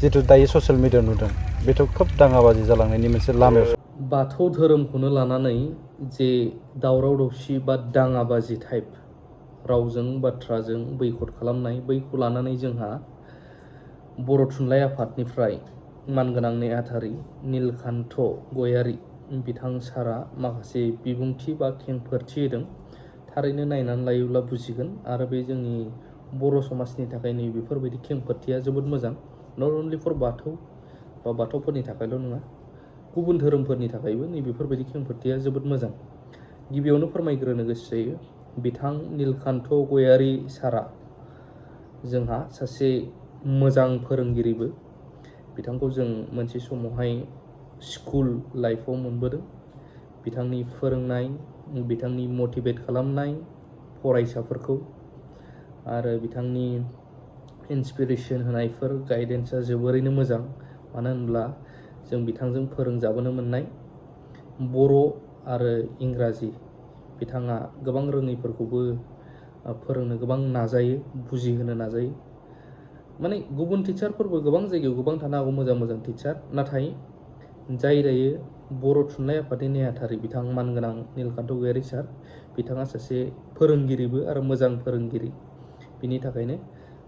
जितु दायो ससियेल मिडियायाव नुदों बेथ' खोब दाङाबाजि जालांनायनि मोनसे लामायाव बाथौ धोरोमखौनो लानानै जे दावराव दावसि बा दाङाबाजि टाइप रावजों बाथ्राजों बैकट खालामनाय बैखौ लानानै जोंहा बर' थुनलाइ आफादनिफ्राय मानगोनां नेहाथारि नीलकान्थ गयारी बिथां सारा माखासे बिबुंथि बा खेंफोरथि होदों। थारैनो नायनानै लायोब्ला बुजिगोन आरो बे जोंनि बर' समाजनि थाखाय नैबेफोरबायदि खेंफोरथिया जोबोद मोजां। नट अनलि फर बाथौ बा बाथौफोरनि थाखायल' नङा, गुबुन धोरोमफोरनि थाखायबो नैबेफोरबायदि खेंफोरथिया जोबोद मोजां। गिबियावनो फोरमायग्रोनो गोसो जायो बिथां नीलकान्थ गयारी सारा जोंहा सासे मोजां फोरोंगिरिबो। बिथांखौ जों मोनसे समावहाय स्कुल लाइफआव मोनबोदों। बिथांनि फोरोंनाय, बिथांनि मटिभेट खालामनाय फरायसाफोरखौ आरो बिथांनि इन्सपिरेसन होनायफोर गाइडेन्सआ जोबोरैनो मोजां। मानो होनब्ला जों बिथांजों फोरोंजाबोनो मोननाय बर' आरो इंराजि बिथाङा गोबां रोङैफोरखौबो फोरोंनो गोबां नाजायो, बुजिहोनो नाजायो। माने गुबुन टिचारफोरबो गोबां जायगायाव गोबां थानो हागौ मोजां मोजां टिचार, नाथाय जाय दायो बर' थुनलाइ आफादनि नेहाथारि बिथां मानगोनां नीलकान्थ गयारी सार, बिथाङा सासे फोरोंगिरिबो आरो मोजां फोरोंगिरि। बिनि थाखायनो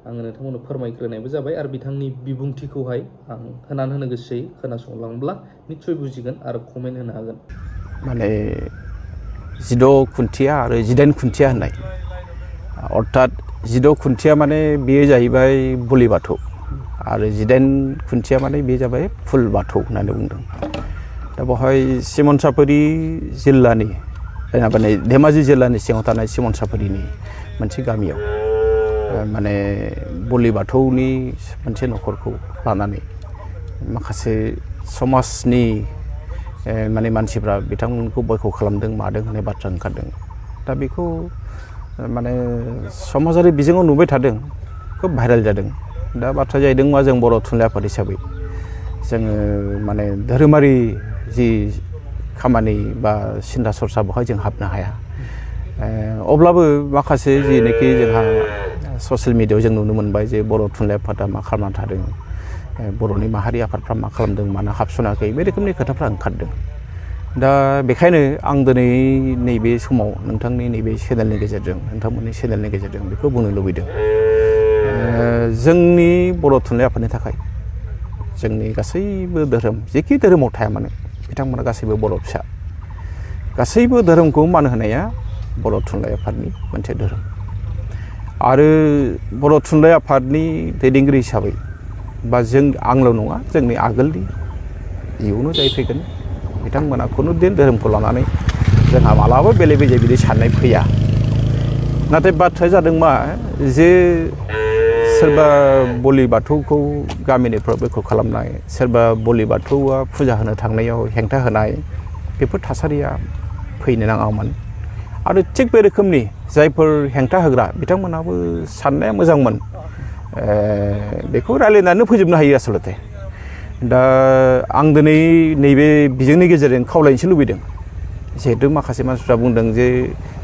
आङो नोंथांमोननो फोरमायग्रोनायबो जाबाय आरो बिथांनि बिबुंथिखौहाय आं होनानै होनो गोसो जायो। खोनासंलांब्ला निस्सय बुजिगोन आरो कमेन्ट होनो हागोन। माने 16 खुन्थिया आरो 18 खुन्थिया होननाय, अर्थात 16 खुन्थिया माने बेयो जाहैबाय बोलि बाथौ आरो 18 खुन्थिया माने बे जाबाय फुल बाथौ होननानै बुंदों। दा बेवहाय सिमोनसापुरि जिल्लानि माने धेमाजि जिल्लानि सिङाव थानाय सिमोनसापुरिनि मोनसे गामियाव माने बोलि बाथौनि मोनसे न'खरखौ लानानै माखासे समाजनि माने मानसिफ्रा बिथांमोनखौ बयकट खालामदों मादों होननाय बाथ्रा ओंखारदों। दा बेखौ माने समाजारि बिजोङाव नुबाय थादों, खोब भाइरेल जादों। दा बाथ्रा जाहैदों मा, जों बर' थुनलाइ आफाद हिसाबै जोङो माने धोरोमारि जि खामानि बा सिन्था सरसा बेवहाय जों हाबनो हाया। अब्लाबो माखासे जिनाखि जोंहा ससियेल मिडियायाव जों नुनो मोनबाय जे बर' थुनलाइ आफादा मा खालामनानै थादों, बर'नि माहारि आफादफ्रा मा खालामदों, मानो हाबसनाखै, बे रोखोमनि खोथाफ्रा ओंखारदों। दा बेखायनो आं दिनै नैबे समाव नोंथांनि नैबे चेनेलनि गेजेरजों, नोंथांमोननि चेनेलनि गेजेरजों बेखौ बुंनो लुबैदों, जोंनि बर' थुनलाइ आफादनि थाखाय जोंनि गासैबो धोरोम, जेखि धोरोमाव थाया मानो, बिथांमोना गासैबो बर' फिसा। गासैबो धोरोमखौ मान होनाया बर' थुनलाइ आफादनि मोनसे धोरोम। आरो बर' थुनलाइ आफादनि दैदेनगिरि हिसाबै बा जों आंल' नङा, जोंनि आगोलनि इयुनाव जाय फैगोन बिथांमोना खुनुदिन धोरोमखौ लानानै जोंहा मालाबा बेले बेजे बिदि साननाय फैया। नाथाय बाथ्राया जादों मा, जे सोरबा बोलि बाथौखौ गामिनिफ्राय बयकट खालामनाय, सोरबा बोलि बाथौआ फुजा होनो थांनायाव हेंथा होनाय, बेफोर थासारिया फैनो नाङामोन। आरो थिग बे रोखोमनि जायफोर हेंथा होग्रा बिथांमोनहाबो साननाया मोजांमोन, बेखौ रायलायनानै फोजोबनो हायो आसलते। दा आं दिनै नैबे बिजोंनि गेजेरजों खावलायनोसो लुबैदों, जिहेतु माखासे मानसिफ्रा बुंदों जे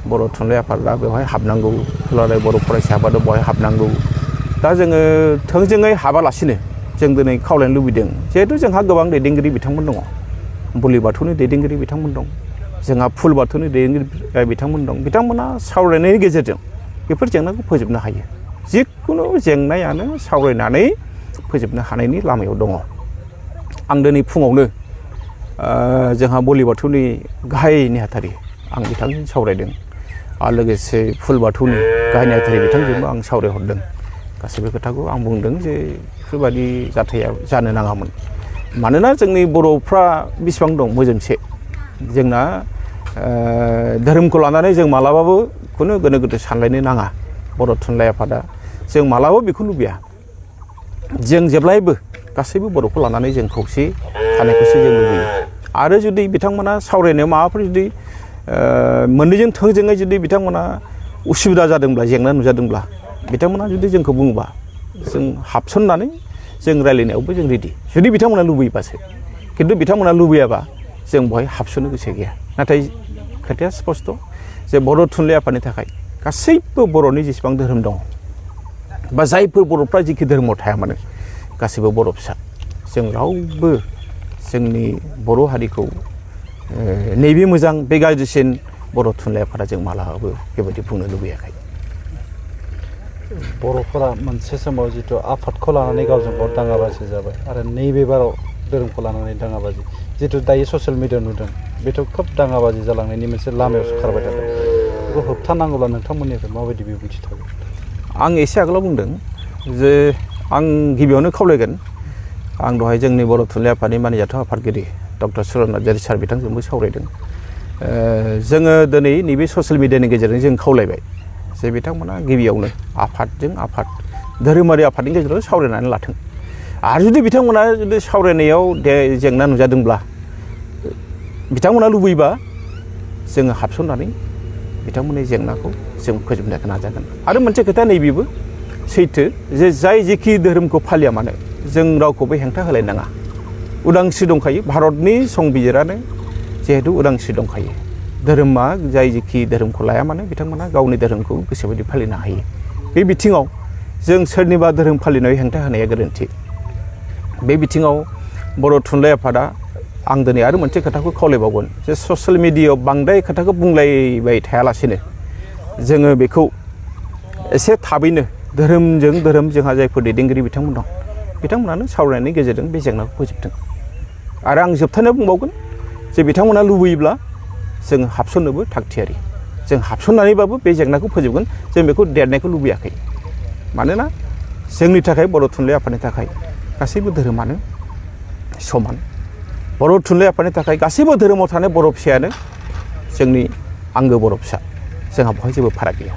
बर' थुनलाइ आफादा बेवहाय हाबनांगौ, दुलाराय बर' फरायसा आफादा बेवहाय हाबनांगौ। दा जोङो थोंजोङै हाबालासिनो जों दिनै खावलायनो लुबैदों, जिहेतु जोंहा गोबां दैदेनगिरि बिथांमोन दङ, बोलि बाथौनि दैदेनगिरि बिथांमोन दं, जोंहा फुल बाथौनि दैदेनगिरि बिथांमोन दं। बिथांमोना सावरायनायनि गेजेरजों बेफोर जेंनाखौ फोजोबनो हायो। जिखुनु जेंनायानो सावरायनानै फोजोबनो हानायनि लामायाव दङ। आं दिनै फुङावनो जोंहा बोलि बाथौनि गाहाय नेहाथारि आं बिथांजों सावरायदों आरो लोगोसे फुल बाथौनि गाहाय नेहाथारि बिथांजोंबो आं सावरायहरदों। गासैबो खोथाखौ आं बुंदों जे बेफोरबायदि जाथाया जानो नाङामोन। मानोना जोंनि बर'फ्रा बेसेबां दं मोजोमसे, जोंना धोरोमखौ लानानै जों मालाबाबो खुनु गोनो गोथो सानलायनो नाङा। बर' थुनलाइ आफादा जों मालाबाबो बेखौ लुबैया। जों जेब्लायबो गासैबो बर'खौ लानानै जों खौसे थानायखौसो जों लुबैयो। आरो जुदि बिथांमोना सावरायनायाव माबाफोर जुदि मोननैजों थोंजोङै जुदि बिथांमोना उसुबिदा जादोंब्ला, जेंना नुजादोंब्ला, बिथांमोना जुदि जोंखौ बुङोबा जों हाबसननानै जों रायलायनायावबो जों रेडि, जुदि बिथांमोना लुबैयोबासो। खिन्थु बिथांमोना लुबैयाबा जों बेवहाय हाबसननो गोसो गैया। नाथाय खोथाया स्पस्त जे बर' थुनलाइ आफादनि थाखाय गासैबो बर'नि जेसेबां धोरोम दं बा जायफोर बर'फ्रा जिखि धोरोमाव थाया मानो, गासैबो बर' फिसा जों रावबो जोंनि बर' हारिखौ नैबे मोजां बे गाज्रिसिन बर' थुनलाइ आफादा जों मालाबाबो बेबायदि बुंनो लुबैयाखै। बर'फोरा मोनसे समाव जिथु आफादखौ लानानै गावजों गाव दाङाबाजि जाबाय आरो नैबे बाराव धोरोमखौ लानानै दाङाबाजि जिथु दायो ससियेल मिडियायाव नुदों बेथ' खोब दाङाबाजि जालांनायनि मोनसे लामायावसो खारबाय थादों। बेखौ होबथानांगौब्ला नोंथांमोननिफ्राय माबायदि बिबुंथि थागोन? आं एसे आगोलाव बुंदों जे आं गिबियावनो खावलायगोन आं दहाय जोंनि बर' थुनलाइ आफादनि मानिजाथाव आफादगिरि डक्टर सुरन नार्जारि सार बिथांजोंबो सावरायदों। जोङो दिनै नैबे ससियेल मिडियानि गेजेरजों जों खावलायबाय जे बिथांमोना गिबियावनो आफादजों आफाद धोरोमारि आफादनि गेजेराव सावरायनानै लाथों आरो जुदि बिथांमोना जुदि सावरायनायाव जेंना नुजादोंब्ला बिथांमोना लुबैबा जोङो हाबसननानै बिथांमोननि जेंनाखौ जों फोजोबनो नाजागोन। आरो मोनसे खोथा नैबेबो सैथो जे जाय जेखि धोरोमखौ फालिया मानो जों रावखौबो हेंथा होलायनाङा। उदांस्रि दंखायो, भारतनि संबिजिरानो जिहेतु उदांस्रि दंखायो। धोरोमा जाय जेखि धोरोमखौ लाया मानो बिथांमोना गावनि धोरोमखौ गोसोबायदि फालिनो हायो। बे बिथिङाव जों सोरनिबा धोरोम फालिनायाव हेंथा होनाया गोरोन्थि। बे बिथिङाव बर' थुनलाइ आफादा आं दिनै आरो मोनसे खोथाखौ खावलायबावगोन जे ससियेल मिडियायाव बांद्राय खोथाखौ बुंलायबाय थायालासेनो जोङो बेखौ एसे थाबैनो धोरोमजों धोरोम जोंहा जायफोर दैदेनगिरि बिथांमोन दं बिथांमोनानो सावरायनायनि गेजेरजों बे जेंनाखौ फोजोबथों। आरो आं जोबथारनायाव बुंबावगोन जे बिथांमोना लुबैयोब्ला जों हाबसननोबो थागथियारि। जों हाबसननानैबाबो बे जेंनाखौ फोजोबगोन। जों बेखौ देरनायखौ लुबैयाखै। मानोना जोंनि थाखाय बर' थुनलाइ आफादनि थाखाय गासैबो धोरोमानो समान। बर' थुनलाइ आफादनि थाखाय गासैबो धोरोमाव थानाय बर' फिसायानो जोंनि आंगो बर' फिसा। जोंहा बेवहाय जेबो फाराग गैया।